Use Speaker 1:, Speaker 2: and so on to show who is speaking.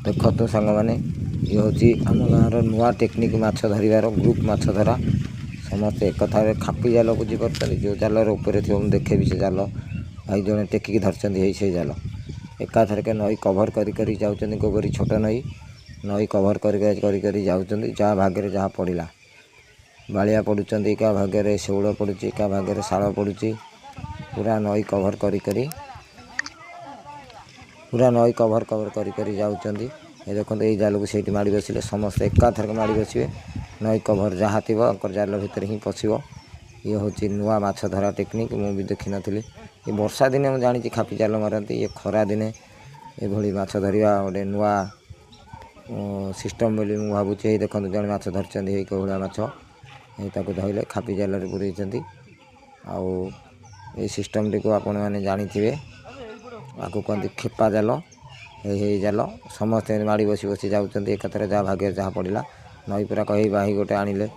Speaker 1: ଦେଖନ୍ତୁ ସାଙ୍ଗମାନେ, ଇଏ ହେଉଛି ଆମ ଗାଁର ନୂଆ ଟେକ୍ନିକ୍ ମାଛ ଧରିବାର, ଗ୍ରୁପ୍ ମାଛ ଧରା। ସମସ୍ତେ ଏକଥାରେ ଖାପି ଜାଲ ବୁଝିପାରୁଛନ୍ତି? ଯେଉଁ ଜାଲର ଉପରେ ଥିବ, ମୁଁ ଦେଖେଇବି ସେ ଜାଲ। ଭାଇ ଜଣେ ଟେକିକି ଧରିଛନ୍ତି, ହେଇ ସେଇ ଜାଲ। ଏକାଥରକେ ନଈ କଭର କରି କରି ଯାଉଛନ୍ତି। ଗୋବରୀ ଛୋଟ ନଈ, ନଈ କଭର କରି କରି କରି ଯାଉଛନ୍ତି। ଯାହା ଭାଗ୍ୟରେ ଯାହା ପଡ଼ିଲା, ବାଳିଆ ପଡ଼ୁଛନ୍ତି, କାହା ଭାଗ୍ୟରେ ଶେଉଳ ପଡ଼ୁଛି, କାହା ଭାଗ୍ୟରେ ଶାଳ ପଡ଼ୁଛି। ପୁରା ନଈ କଭର କରି କରି, ପୁରା ନଈ କଭର କଭର କରି କରି ଯାଉଛନ୍ତି। ଏ ଦେଖନ୍ତୁ, ଏଇ ଜାଲକୁ ସେଇଠି ମାଡ଼ି ବସିଲେ। ସମସ୍ତେ ଏକାଥରକେ ମାଡ଼ି ବସିବେ, ନଈ କଭର ଯାହା ଥିବ ଆଙ୍କର ଜାଲ ଭିତରେ ହିଁ ପଶିବ। ଇଏ ହେଉଛି ନୂଆ ମାଛ ଧରା ଟେକ୍ନିକ୍, ମୁଁ ବି ଦେଖିନଥିଲି। ଏ ବର୍ଷା ଦିନେ ମୁଁ ଜାଣିଛି ଖାପି ଜାଲ ମାରନ୍ତି, ଇଏ ଖରା ଦିନେ ଏଭଳି ମାଛ ଧରିବା ଗୋଟେ ନୂଆ ସିଷ୍ଟମ୍ ବୋଲି ମୁଁ ଭାବୁଛି। ଏଇ ଦେଖନ୍ତୁ, ଜଣେ ମାଛ ଧରିଛନ୍ତି, ଏଇ କେଉଁ ମାଛ, ଏଇ ତାକୁ ଧଇଲେ, ଖାପି ଜାଲରେ ପୁରେଇଛନ୍ତି। ଆଉ ଏଇ ସିଷ୍ଟମ୍ଟିକୁ ଆପଣମାନେ ଜାଣିଥିବେ, ଆକୁ କୁହନ୍ତି ଖେପା ଜାଲ। ଏଇ ହେଇ ଜାଲ ସମସ୍ତେ ମାଡ଼ି ବସି ବସି ଯାଉଛନ୍ତି ଏକାଥରେ, ଯାହା ଭାଗ୍ୟରେ ଯାହା ପଡ଼ିଲା। ନଈ ପୁରା କହି ବାହି ଗୋଟେ ଆଣିଲେ।